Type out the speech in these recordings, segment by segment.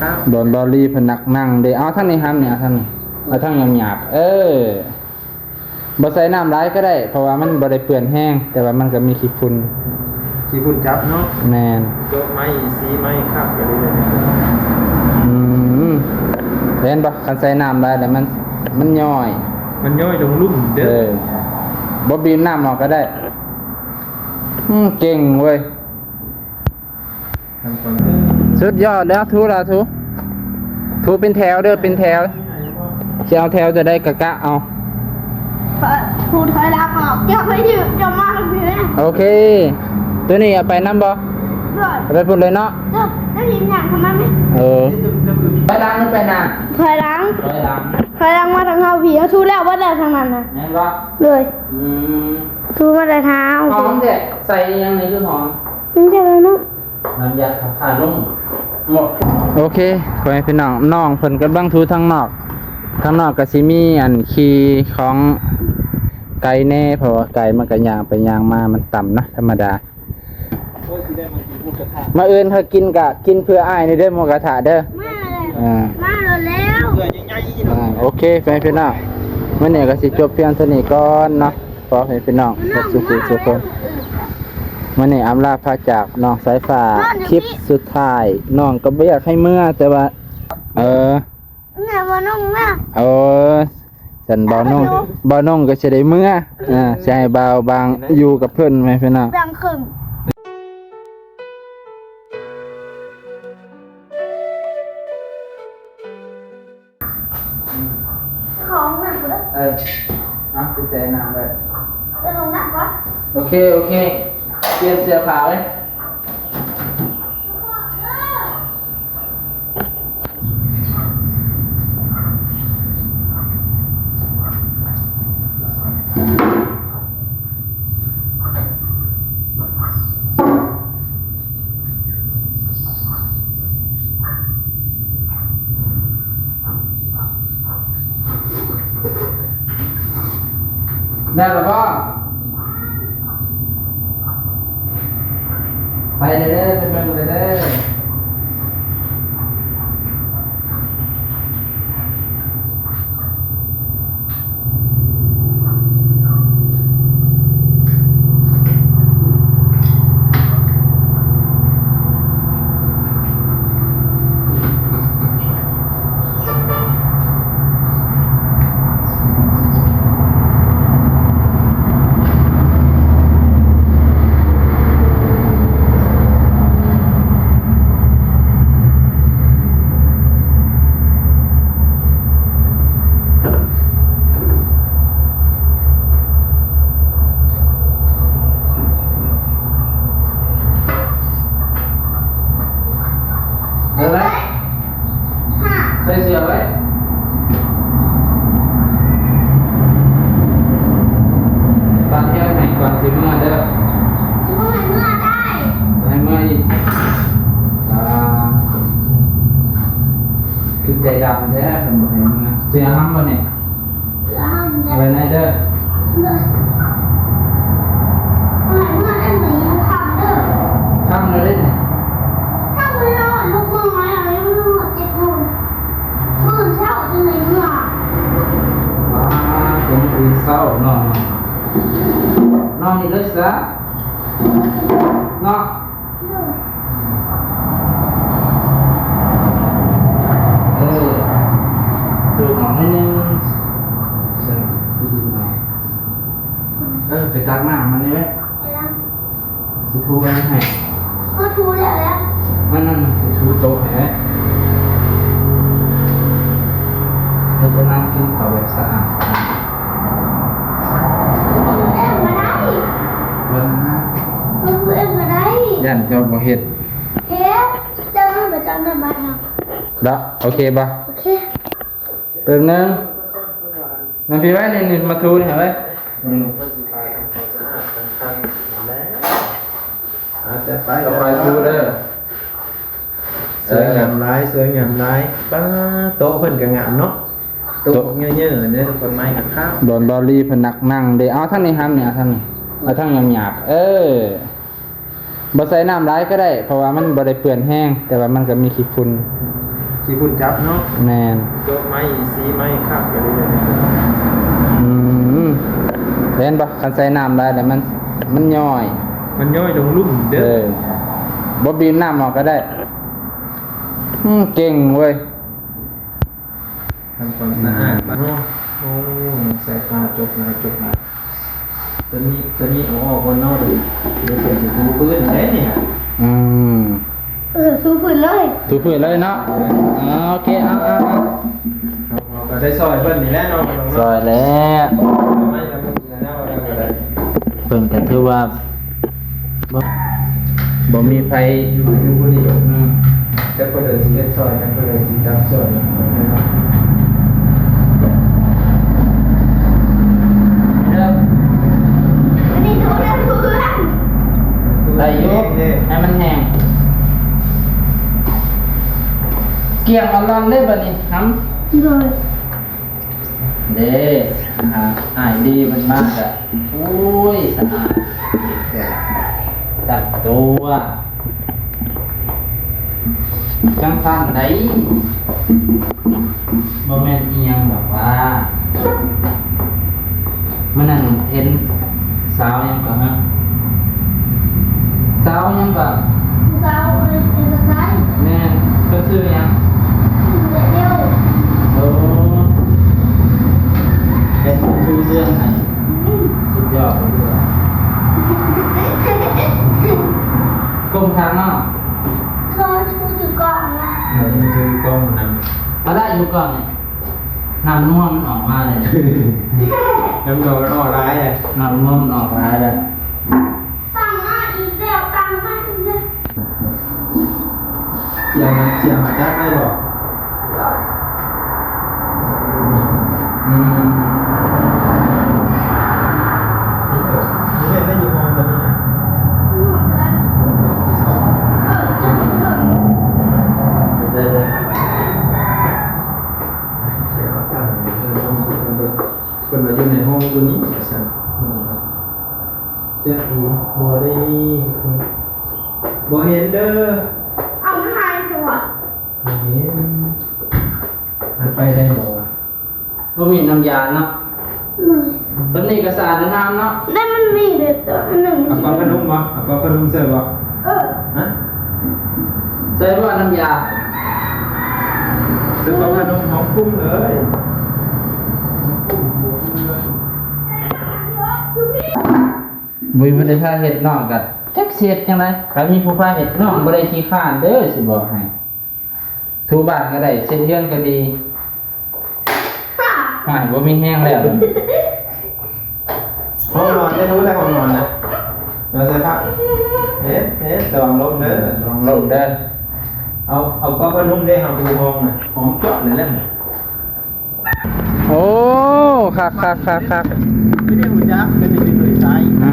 ບອນເບົາຫຼີ່ເພິ່ນມັກນັ່ງເດ້. ເອົາທາງນີ້ຫຳນີ້ ເອົາທາງນີ້ ເອົາທາງຫຍາບໆ ເອີ. ບໍ່ໃສ່ນ້ຳຫຼາຍກໍໄດ້ ເພາະວ່າມັນບໍ່ໄດ້ເປື້ອນແຮງ ແຕ່ວ່າມັນກໍມີຂີ້ຝຸ່ນ. ຂີ້ຝຸ່ນຈັບເນາະ. ແມ່ນ. ໂຈະໄມ້ ສີໄມ້ຄັກໄປເລື້ອຍໆ. ອືມ ເຫັນບໍ່ ຄັນໃສ່ນ້ຳຫຼາຍແລ້ວມັນ ມັນຍ້ອຍ ມັນຍ້ອຍລົງລຸ່ມເດີ້. ເອີ ບໍ່ບີບນ້ຳອອກກໍໄດ້. ອືມ ເກັ່ງເວີຍ. ສຸດຍອດແລ້ວ ຖູລະຖູ ຖູເປັນແຖວເດີ້ ເປັນແຖວ. ຊິເອົາແຖວຕົວໃດກະກະເອົາ. ຖູຖອຍຫຼັງອອກ ຢ່າໄປຖືກ ຢ່າມາທາງພີ້. ໂອເຄ ຕົວນີ້ເອົາໄປນຳບໍ່? ເອົາໄປພຸ້ນເລີຍເນາະ. ເຈົ້າ ເຈົ້າເຫັນຫຍັງຂອງມັນໄໝ? ເອີ ຖອຍຫຼັງຫຼືໄປໜ້າ? ຖອຍຫຼັງ ຖອຍຫຼັງ ຖອຍຫຼັງມາທາງເຮົາພີ້. ເຮົາຖູແລ້ວເບິດແລ້ວທາງນັ້ນນະ. ແມ່ນບໍ່? ໂດຍ. ອືມ ຖູມາແຕ່ເຮົາ. ຫອມແທ້ ໃສ່ອີ່ຫຍັງນີ້ຄືຫອມ? ມັນຈະເນາະ ນ້ຳຢາຂ້ານົມ. ໂອເຄ ພໍ່ແມ່ພີ່ນ້ອງ ນ້ອງເພິ່ນກຳລັງຖູທາງນອກ. ທາງນອກກໍຊິມີອັນຂີ້ຂອງໄກ່ແດ່ ເພາະວ່າໄກ່ມັນກໍຍ່າງໄປຍ່າງມາ ມັນຕ່ຳນະ ທຳມະດາ. ມື້ອື່ນເຮົາກິນກະກິນເພື່ອອ້າຍນີ້ເດີ້ ໝູກະທະເດີ້. ມາແລ້ວ ອ່າ ມາແລ້ວ. ໂອເຄ ພໍ່ແມ່ພີ່ນ້ອງ ມື້ນີ້ກໍຊິຈົບພຽງເທົ່ານີ້ກ່ອນເນາະ. ຂໍໃຫ້ພີ່ນ້ອງເບິດສູ່ຜູ້ສູ່ຄົນ ມື້ນີ້ອຳລາພາຈາກນ້ອງສາຍຟ້າ. ຄລິບສຸດທ້າຍ ນ້ອງກໍບໍ່ຢາກໃຫ້ເມືອ ແຕ່ວ່າ ເອີ ແມ່ ບໍ່ນ້ອງແມ່. ເອີ ຊັ້ນບ່າວນົງ ບ່າວນົງກໍຊິໄດ້ເມືອ. ອ່າ ຊິໃຫ້ບ່າວບາງຢູ່ກັບເພິ່ນແມ່ພີ່ນ້ອງ. ບັງເຄິ່ງ. ເຂົ້າຫ້ອງນ້ຳເດີ. ເອີ ເອົາ ໄປແຊ່ນ້ຳໄວ້. ໄປຫ້ອງນ້ຳກ່ອນ. ໂອເຄ ໂອເຄ ປ່ຽນເສື້ອຜ້າເລີຍ. ໄດ້ແລ້ວບໍ່? ໄປເດີ ໄປເບິ່ງເດີ. ເອົາໄວ້ ໃສ່ເສື້ອໄວ້ ປະແທນໃຫ້ກ່ອນຊິເມືອເດີ. ຊິບໍ່ໃຫ້ເມືອໄດ້ ໃຫ້ເມືອອີກ. ອ່າ ຄືໃຈດຳແທ້ ເພິ່ນບໍ່ໃຫ້ເມືອ. ເສື້ອຫຳບໍ່ນີ້? ເອົາໄວ້ໃນເດີ. ເອີ ເອົາໃຫ້ເມືອໄດ້ມື້ນີ້ ຄ່ຳເດີ. ຄ່ຳແລ້ວເດ້ນີ້. ຄ່ຳແລ້ວ ລຸກມາໃໝ່ເອົາໄວ້ມື້ເຈັດໂມງ. ມື້ເຊົ້າຈຶ່ງໄດ້ເມືອ. ອ່າ ມື້ອື່ນເຊົ້ານອນ ນອນນີ້ເລີຍຊະເນາະ. ເອີ ດູດອອກໜ້ອຍໜຶ່ງ. ເອີ ໄປຕັກນ້ຳມານີ້ເວີຍ. ຊິຖູໄວ້ໃຫ້. ກໍຖູແລ້ວແຫຼະ. ນັ້ນໆ ຊິຖູໂຕະໃຫ້ເວີຍ. ເຮັດໃຫ້ນັ່ງກິນເຂົ້າແບບສະອາດ. ເຮັດມາໄດ້. ເບິ່ງນະ. ເຮັດມາໄດ້. ຢ້ານເຈົ້າບໍ່ເຮັດ. ເຮັດ. ເຈົ້ານອນປະຈຳນຳບາດເຮົາ. ເນາະ ໂອເຄບໍ່? ໂອເຄ. ແປັບໜຶ່ງ ມາພີ້ໄວ້ ນີ້ ນີ້ ມາຖູນີ້ໃຫ້ໄວ້. ອືມ ມັນຊິຖ່າຍທຳຄວາມສະອາດຄັນໆ ນັ້ນແຫຼະ. ອາ ຈັດໄປ ຕໍ່ໄປຖູເດີ. ສວຍງາມຫຼາຍ ສວຍງາມຫຼາຍ. ປ້າ ໂຕະເພິ່ນກໍງາມເນາະ. ໂຕະ ໂຕະເຍີ້ໆ ເດ້ ຕົ້ນໄມ້ກໍຂາວ. ບ່ອນເບົາຫຼີ່ເພິ່ນມັກນັ່ງເດ້. ເອົາທາງນີ້ຫຳນີ້ ເອົາທາງນີ້ ເອົາທາງຫຍາບໆ ເອີ. ບໍ່ໃສ່ນ້ຳຫຼາຍກໍໄດ້ ເພາະວ່າມັນບໍ່ໄດ້ເປື້ອນແຮງ ແຕ່ວ່າມັນກໍມີຂີ້ຝຸ່ນ. ຂີ້ຝຸ່ນຈັບເນາະ. ແມ່ນ. ໂຈະໄມ້ ສີໄມ້ຄັກໄປເລີຍ. ອືມ ເຫັນບໍ່? ຄັນໃສ່ນ້ຳຫຼາຍແລ້ວມັນ ມັນຍ້ອຍ ມັນຍ້ອຍລົງລຸ່ມເດີ້. ເອີ ບໍ່ບີບນ້ຳອອກກໍໄດ້. ອືມ ເກັ່ງເວີຍ. ທຳຄວາມສະອາດ ອືມ ເນາະ. ໂອ້ ໃສ່ຜ້າຈົກໜ້າຈົກຫຼັງ. ຕົວນີ້ ຕົວນີ້ເອົາອອກກ່ອນເນາະ. ດຽວເພິ່ນຊິຖູພື້ນໄດ້ນີ້. ອືມ ເອີ ຖູພື້ນເລີຍ ຖູພື້ນເລີຍເນາະ. ເອີ ໂອເຄ ເອົາ ເອົາ ເອົາ ເຮົາກໍໄດ້ຊ່ອຍເພິ່ນນີ້ແຫຼະເນາະ. ຊ່ອຍແລ້ວ ເພິ່ນກໍຖືວ່າ ບໍ່ ບໍ່ມີໃຜຢູ່ ຢູ່ຜູ້ດຽວ. ອືມ ຈັກຜູ້ໃດຊິເຮັດຊ່ອຍ ຈັກຜູ້ໃດຊິຈັບຊ່ອຍເນາະ. ໄດ້ຢູ່ ໃຫ້ມັນແຫ້ງ ກ້ຽງອ່ອນໆເລີຍບັດນີ້. ຫຳ ໂດຍ. ເດ້ ອາຫານອ້າຍດີເພິ່ນມາກະ ໂອ້ຍ ສະອາດ ສັດຕົວ ຈັ່ງຊັ້ນໃດ໋ ບໍ່ແມ່ນອີ່ຫຍັງດອກວ່າ. ມື້ນັ້ນເຫັນສາວຫຍັງກໍ ຮະ ສາວຫຍັງກໍ ສາວເອັນເອັນໄຊ. ແມ່ນ. ເພິ່ນຊື່ຫຍັງ? ຊື່ແດນຽວ. ໂອ້ ເຮັດຄືເລື່ອງໃຫ້ ອືມ ສຸດຍອດເລີຍ. ກົ້ມຂ້າງເນາະ. ເຂົາຖືຢູ່ກ້ອງນະ. ເອີ ຖືກ້ອງນຳ. ເອົາລະ ຢູ່ກ້ອງນີ້ ນ້ຳນົວມັນອອກມາເລີຍ. ນ້ຳນົວມັນອອກຫຼາຍເລີຍ. ນ້ຳນົວມັນອອກຫຼາຍເລີຍ. ຕັ້ງມາອີກແລ້ວ ຕັ້ງມາອີກແລ້ວ. ສຽງມັນ ສຽງມັນຈັບໄດ້ບໍ່? ອືມ ນີ້ແມ່ນໄດ້ຢູ່ຫ້ອງຕົວນີ້ນະ. ເອີ ເດີໆ ເພິ່ນວ່າຢູ່ໃນຫ້ອງຕົວນີ້ວ່າຊັ້ນ. ຈັກບໍ່ໄດ້ມີ ບໍ່ເຫັນເດີ. ເອົາມາໃຫ້ຕົວະ. ບໍ່ເຫັນ. ມັນໄປໄດ້ບໍ່ວະ? ບໍ່ມີນ້ຳຢາເນາະ. ອືມ ສ່ຳນີ້ກໍສະອາດງາມເນາະ. ແຕ່ມັນມີເດັດອັນໜຶ່ງ. ເອົາປອບພະນົມບໍ່? ເອົາປອບພະນົມໃສ່ບໍ່? ເອີ ຮະ ໃສ່ບໍ່ນ້ຳຢາ? ໃສ່ປອບພະນົມ ຫອມກຸ້ມເລີຍ. ບໍ່ມີຜູ້ໃດພາເຮັດ ນ້ອງກໍຈັກຊິເຮັດຈັ່ງໃດ. ຖ້າມີຜູ້ພາເຮັດ ນ້ອງບໍ່ໄດ້ຂີ້ຄ້ານເດີ ຊິບອກໃຫ້. ຖູບ້ານກໍໄດ້ ເຊັດເຮືອນກໍດີ. ຫາຍ ບໍ່ມີແຮງແລ້ວ. ຫ້ອງນອນໄດ້ ຮູ້ແລ້ວ ຫ້ອງນອນນະ. ເອົາໃສ່ຜ້າ ເຮັດ ເຮັດ ລະວັງລົ້ມເດີ ລະວັງລົ້ມເດີ. ເອົາ ເອົາປອບພະນົມເດ້ ເຮົາດູຫ້ອງນະ ຫ້ອງຈອດເລີຍແຫຼະ. ໂອ້ ຄັກໆໆໆ. ອື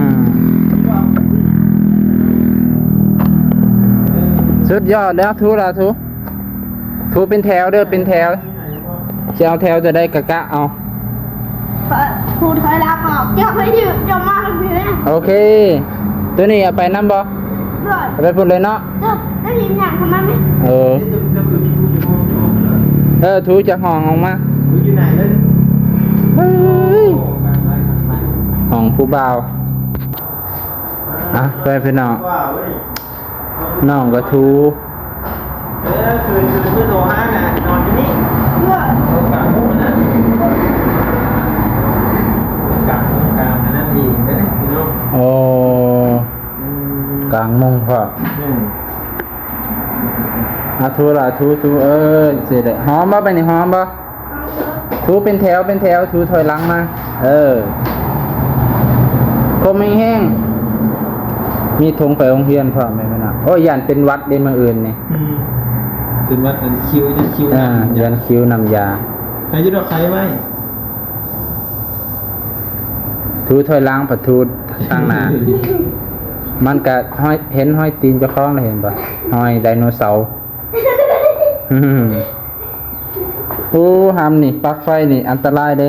ມ ສຸດຍອດແລ້ວ. ຖູລະຖູ ຖູເປັນແຖວເດີ ເປັນແຖວ. ຊິເອົາແຖວຕົວໃດກະກະເອົາ. ເອີ ຖູຖອຍຫຼັງອອກ ຢ່າໄປຢືນ ຢ່າມາທາງພີ້ນະ. ໂອເຄ ຕົວນີ້ເອົາໄປນຳບໍ່? ໂດຍ. ເອົາໄປພຸ້ນເລີຍເນາະ. ໂດຍ. ໄດ້ຍິນຫຍັງເຂົ້າມາໄໝ? ເອີ ເອີ ຖູຈາກຫ້ອງອອກມາ. ເອີຍ ຫ້ອງຜູ້ບ່າວ. ອ່ະ ໄປພີ່ນ້ອງ ນ້ອງກໍຖູ. ເອີ ຄື ຄື ຄືໂທຫານະ ນອນຢູ່ນີ້. ເອີ ກາງມຸ້ງນະ ກາງມຸ້ງກາງອັນນັ້ນອີກເດ້ພີ່ນ້ອງ. ໂອ້ ອືມ ກາງມຸ້ງພ້ອມ. ອືມ ອ່ະ ຖູລະຖູ ຖູ ເອີ ຊິໄດ້ ຫອມບໍ່? ບາດນີ້ຫອມບໍ່? ຖູເປັນແຖວເປັນແຖວ ຖູຖອຍຫຼັງມາ. ເອີ ກົມແຮງໆ. ມີຖົງໄປໂຮງຮຽນພ້ອມແມ່ນບໍ່ນະ? ໂອ້ຍ ຢ້ານເປັນຫວັດເດ້ມື້ອື່ນນີ້. ອືມ ເປັນຫວັດ ອັນຄິວ ຢ້ານຄິວ ອ່າ ຢ້ານຄິວນ້ຳຢາ. ໃຫ້ຢູ່ດອກ ໄຂໄວ້. ຖູຖອຍຫຼັງ ພັດຖູທາງໜ້າ. ມັນກະຮອຍ ເຫັນຮອຍຕີນເຈົ້າຂອງແລ້ວ ເຫັນບໍ່? ຮອຍໄດໂນເສົາ. ໂອ້ ຫຳນີ້ ປັກໄຟນີ້ອັນຕະລາຍເດ້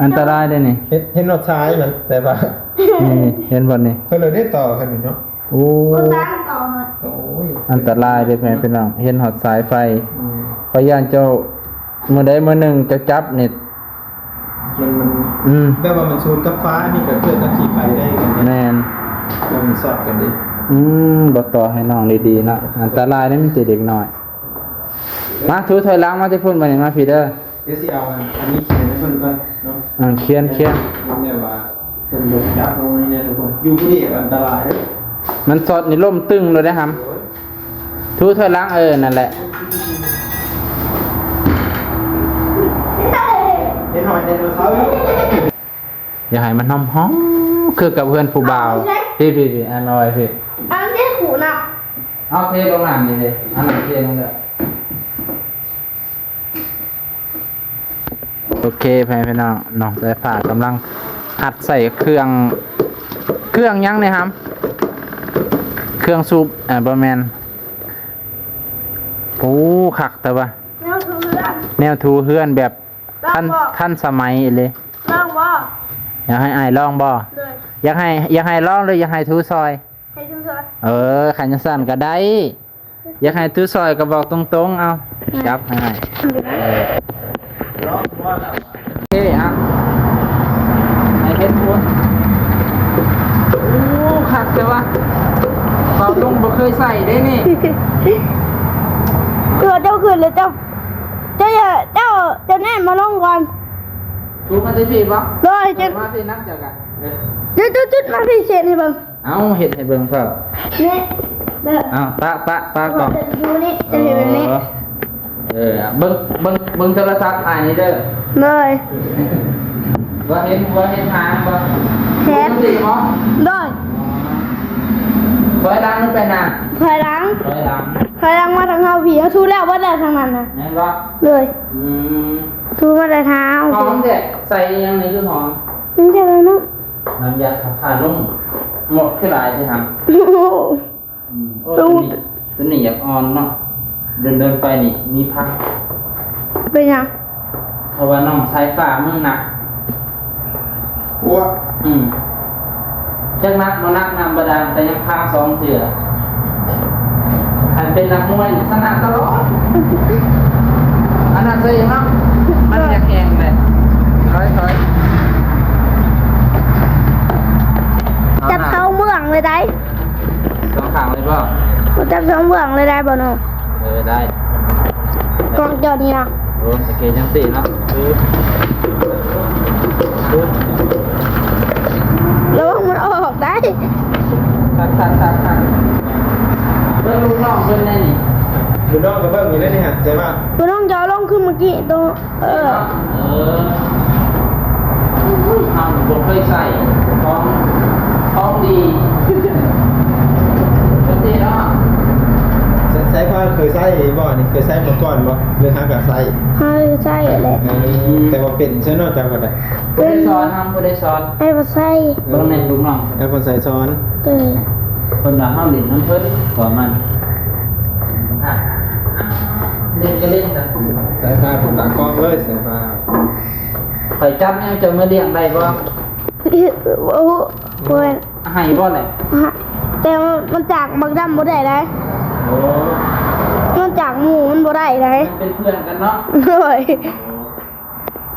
ອັນຕະລາຍເດ້ນີ້. ເຫັນ ເຫັນຮອດຊາຍມັນ ແຕ່ວ່າ ນີ້ ເຫັນບໍ່ນີ້? ເພິ່ນເລີຍໄດ້ຕໍ່ກັນນີ້ເນາະ. ໂອ້ ບໍ່ສ້າງຕໍ່. ໂອ້ຍ ອັນຕະລາຍເດ້ ແມ່ພີ່ນ້ອງ ເຫັນຮອດສາຍໄຟ. ອືມ ຂ້ອຍຢ້ານເຈົ້າ ມື້ໃດມື້ໜຶ່ງເຈົ້າຈັບນີ້ ມັນ ມັນ ອືມ ແບບວ່າມັນສູດກັບຟ້າ ອັນນີ້ກໍເກີດອັກຄີໄພໄດ້ກັນເດ້. ແມ່ນ ແລ້ວມັນຊັອດກັນເດ້. ອືມ ບໍ່ຕໍ່ໃຫ້ນ້ອງດີໆເນາະ ອັນຕະລາຍເດ້ ມີແຕ່ເດັກນ້ອຍ. ມາ ຖືຖອຍຫຼັງມາແຕ່ພຸ້ນ ບາດນີ້ມາພີ້ເດີ. ດຽວຊິເອົາອັນ ອັນນີ້ຂຽນໃຫ້ເພິ່ນກ່ອນເນາະ. ອ່າ ຂຽນ ຂຽນ ແມ່ນວ່າເພິ່ນລົງຈັບລົງນີ້ແນ່ທຸກຄົນ ຢູ່ຜູ້ດຽວອັນຕະລາຍເດີ້. ມັນຊັອດນີ້ລົ້ມຕຶ້ງໂລດເດ້ຫຳ. ໂອ້ຍ ຖືຖອຍຫຼັງ ເອີ ນັ້ນແຫຼະ. ເຮັດໃຫ້ໄດໂນເສົາ ຢ່າໃຫ້ມັນຫອມໆ ຄືກັບເຮືອນຜູ້ບ່າວ. ເອົາໄປໃສ່ ພີ້ໆໆ ອັນມາໄວ້ພີ້ ອັນເທຂູນະ. ເອົາເທລົງນ້ຳນີ້ເດ້ ອັນນັ້ນເທລົງເດີ້. ໂອເຄ ພໍ່ແມ່ພີ່ນ້ອງ ນ້ອງສາຍຟ້າກຳລັງຫັດໃສ່ເຄື່ອງ ເຄື່ອງຫຍັງນີ້ຫຳ? ເຄື່ອງສູບ ເອີ ບໍ່ແມ່ນ. ໂອ້ ຄັກແຕ່ວ່າ ແນວຖູເຮືອນ ແນວຖູເຮືອນແບບ ລອງບໍ່? ທັນ ທັນສະໄໝອີ່ຫຼີ. ລອງບໍ່? ຢາກໃຫ້ອ້າຍລອງບໍ່? ໂດຍ. ຢາກໃຫ້ ຢາກໃຫ້ລອງ ຫຼື ຢາກໃຫ້ຖູຊ່ອຍ? ໃຫ້ຖູຊ່ອຍ. ເອີ ຄັນຈັ່ງຊັ້ນກໍໄດ້. ຢາກໃຫ້ຖູຊ່ອຍກໍບອກຕົງໆ ເອົາ ອືມ ຈັບໃຫ້ ເອີ ເອະ ອ່ະ ໃຫ້ເຮັດຄົນ. ໂອ້ ຄັກແຕ່ວ່າ ເບົາລຸງບໍ່ເຄີຍໃສ່ເດ້ນີ້. ຕົວເຈົ້າຂຶ້ນແລ້ວ ເຈົ້າ ເຈົ້າຢ່າ ເຈົ້າ ເຈົ້າແນມມາລົງກ່ອນ. ຖູມາແຕ່ພີ້ບໍ່? ໂດຍ. ເຈົ້າມາພີ້ນຳ ເຈົ້າກະ ເອີ ຈຸດໆໆ ມາພີ້ ເຊັດໃຫ້ເບິ່ງ. ເອົາ ເຮັດໃຫ້ເບິ່ງເພິ່ນນີ້ເດີ. ເອົາ ປະ ປະ ປະກ່ອນ ຢູ່ນີ້ ຈະເຮັດແບບນີ້. ເອີ ເອີ ເບິ່ງ ເບິ່ງ ເບິ່ງໂທລະສັບອ້າຍນີ້ເດີ. ໂດຍ. ບໍ່ເຫັນຫົວເຫັນຫາງບໍ່? ເຫັນ. ປົກກະຕິບໍ່? ໂດຍ. ຖອຍຫຼັງຫຼືໄປໜ້າ? ຖອຍຫຼັງ. ຖອຍຫຼັງ. ຖອຍຫຼັງມາທາງເຮົາພີ້ ເຮົາຖູແລ້ວເບິດແລ້ວທາງນັ້ນນະ. ແມ່ນບໍ່? ໂດຍ. ອືມ ຖູມາແຕ່ເຮົາ. ຫອມແທ້ ໃສ່ອີ່ຫຍັງນີ້ຄືຫອມ? ມັນຈະເນາະ ນ້ຳຢາຂ້າລົງ ໝົດຄືຫຼາຍແທ້ຫຳ. ໂອ້ ອືມ ໂອ້ ໂຕນີ້ ໂຕນີ້ຢາກອ່ອນເນາະ ດົນໆໄປນີ້ມີພັກ. ເປັນຫຍັງ? ເພາະວ່ານ້ອງສາຍຟ້າມືໜັກ. ໂອ້ ອືມ ຈັກໜັກບໍ່ໜັກ ນ້ຳບາດານກໍຍັງພາສອງເທື່ອ. ຄັນເປັນນັກມວຍນີ້ຊະນະຕະຫຼອດ. ອັນນັ້ນຊະອີກເນາະ ມັນຢາກແຮງເລີຍ. ຖອຍ ຖອຍ ຈັບສອງເບື້ອງເລີຍໄດ໋. ສອງຂ້າງເລີຍບໍ່? ຈັບສອງເບື້ອງເລີຍໄດ້ບໍ່ນ້ອງ? ເອີ ໄດ້. ກ້ອງຈອດນີ້ນະ. ໂອ້ ໂອເຄ ຈັ່ງຊີ້ເນາະ. ລະວັງມັນອອກໄດ໋. ຄັກໆໆໆ ເບິ່ງລູກນ້ອງເພິ່ນແດ່ນີ້. ລູກນ້ອງກໍເບິ່ງຢູ່ໃນນີ້ຫັ້ນ ໃສ່ວ່າ ລູກນ້ອງຈະເອົາລົງຄືເມື່ອກີ້ໂຕ. ເອີ ເອີ ເຮົາບໍ່ເຄີຍໃສ່ຂອງ ຂອງດີ ຈັ່ງຊີ້ເນາະ. ໃຊ້ ໃຊ້ ເຄີຍໃຊ້ບໍ່ນີ້? ເຄີຍໃຊ້ມາກ່ອນບໍ່ ຫຼືຫາກະໃຊ້? ເຮົາໃຊ້ແຫຼະ. ອືມ ແຕ່ວ່າເປັນຊະເນາະ ເຈົ້າກໍໄດ້. ຜູ້ໃດສອນ? ເຮົາ ຜູ້ໃດສອນ? ອ້າຍບໍ່ໃຊ້. ເບິ່ງແມ່ນລູກນ້ອງ ອ້າຍບໍ່ໃຊ້ສອນ. ເອີ ເພິ່ນວ່າເຮົາຫຼິ້ນນຳເພິ່ນ ກໍມັນ ອ່ະ ອ່ະ ເຫຼັ້ນກໍເຫຼັ້ນກັນ. ສາຍຟ້າເປັນຕາກ້ອງເລີຍ ສາຍຟ້າ. ຂ້ອຍຈັບແນວເຈົ້າມາລ້ຽງໄດ້ບໍ່? ໂອ້ໂຫ ບໍ່ ໃຫ້ບໍ່ແຫຼະ? ແຕ່ວ່າມັນຈາກບັກດຳບໍ່ໄດ້ໃດ໋. ໂອ້ ມັນຈາກໝູ່ມັນບໍ່ໄດ້ໃດ໋. ມັນເປັນເພື່ອນກັນເນາະ. ໂດຍ.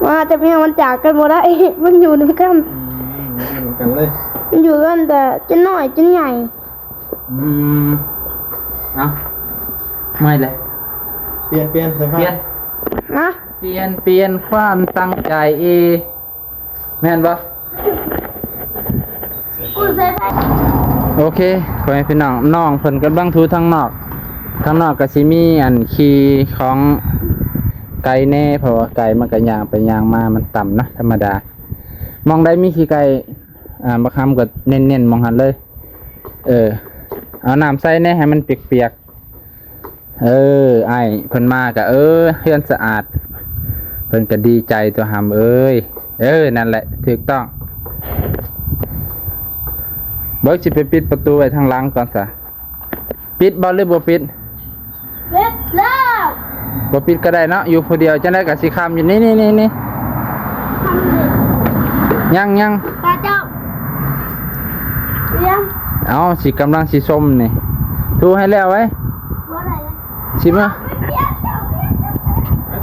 ວ່າແຕ່ເພຍງມັນຈາກກັນບໍ່ໄດ້ ມັນຢູ່ນຳກັນ. ອືມ ຢູ່ນຳກັນເລີຍ. ມັນຢູ່ກັນແຕ່ຈົນນ້ອຍຈົນໃຫຍ່. ອືມ ເອົ້າ ໃໝ່ເລີຍ. ປ່ຽນ ປ່ຽນ ສາຍຟ້າ ປ່ຽນ ຮະ? ປ່ຽນ ປ່ຽນຄວາມຕັ້ງໃຈ. ແມ່ນບໍ່? ໂອເຄ ພໍ່ແມ່ພີ່ນ້ອງ ນ້ອງເພິ່ນກຳລັງຖູທາງນອກ. ທາງນອກກໍຊິມີອັນຂີ້ຂອງໄກ່ແດ່ ເພາະວ່າໄກ່ມັນກໍຍ່າງໄປຍ່າງມາ ມັນຕ່ຳນະ ທຳມະດາ. ໝ່ອງໃດມີຂີ້ໄກ່ ອ່າ ບັກຫຳກໍເນັ້ນໆໝ່ອງຫັ້ນເລີຍ. ເອີ ເອົານ້ຳໃສ່ແດ່ ໃຫ້ມັນປຽກໆ. ເອີ ອ້າຍເພິ່ນມາກະ ເອີ ເຮືອນສະອາດ ເພິ່ນກະດີໃຈຕົວະຫຳເອີຍ. ເອີ ນັ້ນແຫຼະ ຖືກຕ້ອງ. ເບິ່ງ ຊິໄປປິດປະຕູໄວ້ທາງຫຼັງກ່ອນຊະ. ປິດບໍ່ ຫຼືບໍ່ປິດ? ປິດແລ້ວ. ບໍ່ປິດກໍໄດ້ເນາະ ຢູ່ຜູ້ດຽວ ຈັ່ງໃດກໍຊິຄ່ຳຢູ່. ນີ້ໆໆໆ ຍັງໆ ຕາເຈົ້າ ເອົາ ຊິກຳລັງຊິຊົມນີ້. ຖູໃຫ້ແລ້ວໄວ້. ຊິມາ ໄ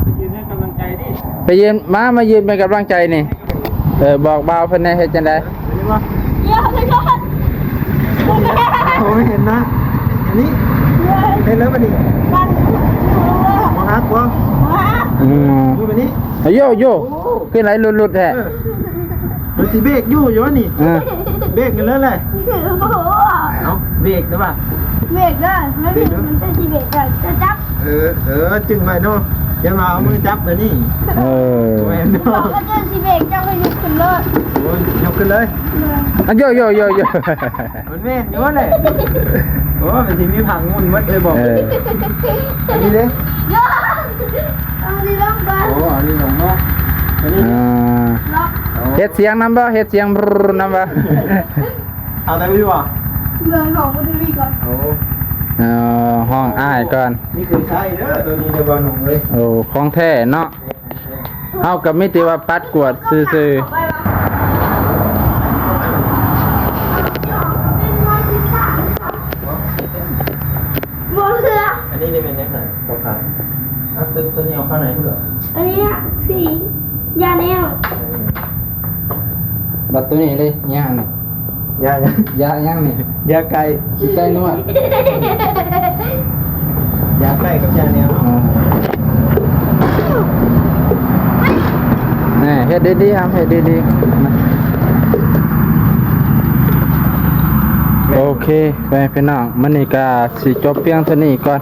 ປຢືນໃຫ້ກຳລັງໃຈດິ ໄປຢືນ ມາ ມາຢືນເປັນກຳລັງໃຈນີ້. ເອີ ບອກບ່າວເພິ່ນແດ່ ເຮັດຈັ່ງໃດ? ເດ ໂອ້ຍ ເຫັນນະ ອັນນີ້ ເຮັດແລ້ວບັດນີ້ ບໍ່ຮັກບໍ່? ອືມ ໂອ້ຍ ບັດນີ້ ໂຢ ໂຢ ໂອ້ ຂຶ້ນໄຫຼຫຼຸດໆແທ້. ເອີ ມັນຊິເບຣກຢູ່ ຢູ່ນີ້ ເອີ ເບຣກກັນເລີຍແຫຼະ. ໂອ້ໂຫ ເອົ້າ ເບຣກໄດ້ປະ? ເບຣກເດີ ມັນ ເບຣກເດີ ມັນຈະຊິເບຣກໄດ້ ຈະຈັບ. ເອີ ເອີ ຈຶ່ງໄວ້ເນາະ ຢ່າມາເອົາມືຈັບແບບນີ້. ເອີ ແມ່ນເນາະ ເຈົ້າກໍຈະຊິເບຣກ ເຈົ້າກໍຍົກຂຶ້ນໂລດ. ໂອ້ຍ ຍົກຂຶ້ນເລີຍ. ເອີ ອ່ະ ໂຢ ໂຢ ໂຢ ໂຢ ມັນແມ່ນຢູ່ແຫຼະ. ໂອ້ ມັນຊິມີຜັງໝຸນໝົດເລີຍບໍ? ເອີ ອັນນີ້ເດ້ ໂຢ ເອົາອັນນີ້ລົງກ່ອນ. ໂອ້ ເອົາອັນນີ້ລົງເນາະ ອັນນີ້ ອ່າ ລັອກ. ໂອ້ ເຮັດສຽງນຳບໍ່? ເຮັດສຽງບຣືນຳບໍ່? ເອົາແຕ່ວິວອະ ເມືອງຂອງບໍ່ໄດ້ມີກ່ອນ. ໂອ້ ເອີ ຮ້ອງອ້າຍກ່ອນ. ນີ້ຄືໃຊ້ເດີ ໂຕນີ້ເດີ ບ່າວໜຸ່ມເອີຍ. ໂອ້ ຂອງແທ້ເນາະ. ເຮົາກໍມີແຕ່ວ່າປັດກວດຊື່ໆ. ບໍ່ເຫຼືອ. ອັນນີ້ນີ້ແມ່ນຫຍັງຫັ້ນ? ເຂົ້າຂາຍ. ເອົາ ຕົວ ຕົວນີ້ເອົາເຂົ້າໃນພຸ້ນເດີ. ອັນນີ້ນະ ສີຢາແນວ. ບັດຕົວນີ້ເດ້ ຍາຫຍັງ? ຢາຫຍັງ? ຢາຫຍັງນີ້? ຢາໄກ່. ໄກ່ນວດ. ຢາໄກ່ກັບຢາແນວເນາະ. ອ່າ ແນ່ ເຮັດດີໆ ຫຳ ເຮັດດີໆ. ໂອເຄ ໄປພີ່ນ້ອງ ມື້ນີ້ກໍຊິຈົບພຽງເທົ່ານີ້ກ່ອນ.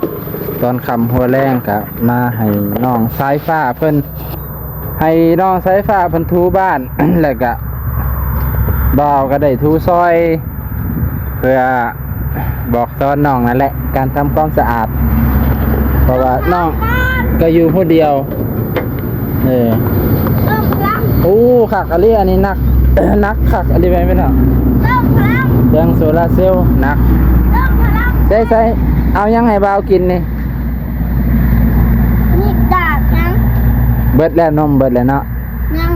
ຕອນຄ່ຳຫົວແລງກໍມາໃຫ້ນ້ອງສາຍຟ້າເພິ່ນ ໃຫ້ນ້ອງສາຍຟ້າເພິ່ນຖູບ້ານ ແລ້ວກະບ່າວກໍໄດ້ຖູຊ່ອຍ ເພື່ອບອກສອນນ້ອງນັ້ນແຫຼະ ການທຳຄວາມສະອາດ ເພາະວ່ານ້ອງກໍຢູ່ຜູ້ດຽວ. ເອີ ເອີ ໂອ້ ຄັກອີ່ຫຼີ ອັນນີ້ໜັກ ໜັກຄັກອີ່ຫຼີ ແມ່ນເນາະ. ເຄື່ອງໂຊລາເຊວໜັກ. ໃສ່ໆ ເອົາຫຍັງໃຫ້ບ່າວກິນນີ້? ນີ້ດາກຍັງ ເບິດແລ້ວ ນົມເບິດແລ້ວເນາະ. ຍັງ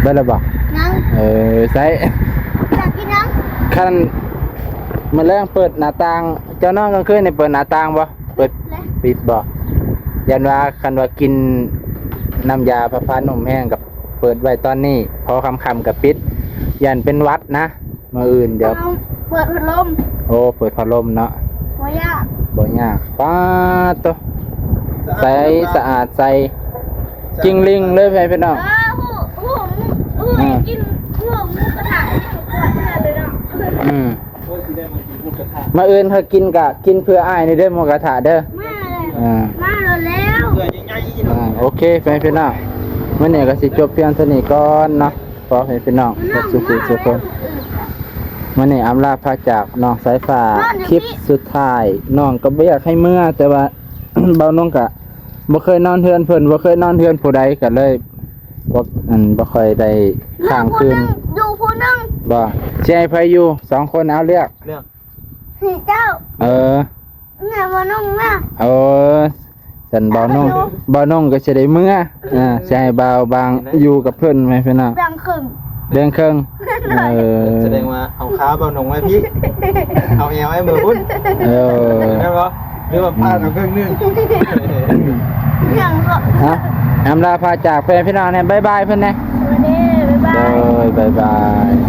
ເບິດແລ້ວບໍ່? ຍັງ ເອີ ໃສ່ ຢາກກິນຫຍັງ? ຄັນມື້ແລງເປີດໜ້າຕ່າງ ເຈົ້ານອນກາງຄືນນີ້ເປີດໜ້າຕ່າງບໍ່? ເປີດ ປິດບໍ່? ຢ້ານວ່າ ຄັນວ່າກິນນ້ຳຢາປະພານົມແຫ້ງກໍເປີດໄວ້ຕອນນີ້ ພໍຄ່ຳໆກໍປິດ ຢ້ານເປັນຫວັດນະ. ມື້ອື່ນດຽວ ເປີດພັດລົມ. ໂອ້ ເປີດພັດລົມເນາະ ບໍ່ຍາກ ບໍ່ຍາກ. ປາດໂຕ ໃສ ສະອາດ ໃສ ຈິ່ງລິ່ງເລີຍ ພີ່ນ້ອງ. ເອີ ຮູ້ ຮູ້ ຮູ້ ອ່າ ກິນ ຮູ້ ໝູກະທະ ກິນກ່ອນເພື່ອນເລີຍເນາະ. ອືມ ມື້ອື່ນເຮົາກິນກະກິນເພື່ອອ້າຍນີ້ເດີ ໝູກະທະເດີ. ມາ ອ່າ ມາແລ້ວ ເພື່ອໃຫຍ່ໆ ອ່າ ໂອເຄ ພີ່ນ້ອງ ມື້ນີ້ກໍຊິຈົບພຽງເທົ່ານີ້ກ່ອນເນາະ. ຂໍໃຫ້ພີ່ນ້ອງເບິດສູ່ຜູ້ສູ່ຄົນ ມື້ນີ້ອຳລາພາຈາກນ້ອງສາຍຟ້າ ຄລິບສຸດທ້າຍ. ນ້ອງກໍບໍ່ຢາກໃຫ້ເມືອ ແຕ່ວ່າ ບ່າວນົງກໍບໍ່ເຄີຍນອນເຮືອນເພິ່ນ ບໍ່ເຄີຍນອນເຮືອນຜູ້ໃດ ກໍເລີຍ ພວກ ອັນ ບໍ່ຄ່ອຍໄດ້ຄ້າງຄືນ ຢູ່ຜູ້ໜຶ່ງ ບໍ່ ຊິໃຫ້ໃຜຢູ່? ສອງຄົນ ເອົາເລືອກ ເລືອກ ໃຫ້ເຈົ້າ. ເອີ ແມ່ ບ່າວນົງນະ. ເອີ ຊັ້ນບ່າວນົງ ບ່າວນົງກໍຊິໄດ້ເມືອ ອ່າ ຊິໃຫ້ບ່າວບາງຢູ່ກັບເພິ່ນ ແມ່ນພີ່ນ້ອງ ແບ່ງເຄິ່ງ ແບ່ງເຄິ່ງ. ເອີ ສະແດງວ່າເອົາຄາບ່າວນົງໄວ້ພີ້ ເອົາແອວໃຫ້ເມືອພຸ້ນ. ເອີ ແມ່ນບໍ່? ຫຼືວ່າປາດເອົາເຄິ່ງໜຶ່ງ. ຫຍັງກໍ ຮະ ອຳລາພາຈາກເພື່ອນພີ່ນ້ອງແດ່ ບາຍບາຍເພິ່ນແດ່. ສະຫວັດດີ ບາຍບາຍ. ໂດຍ ບາຍບາຍ.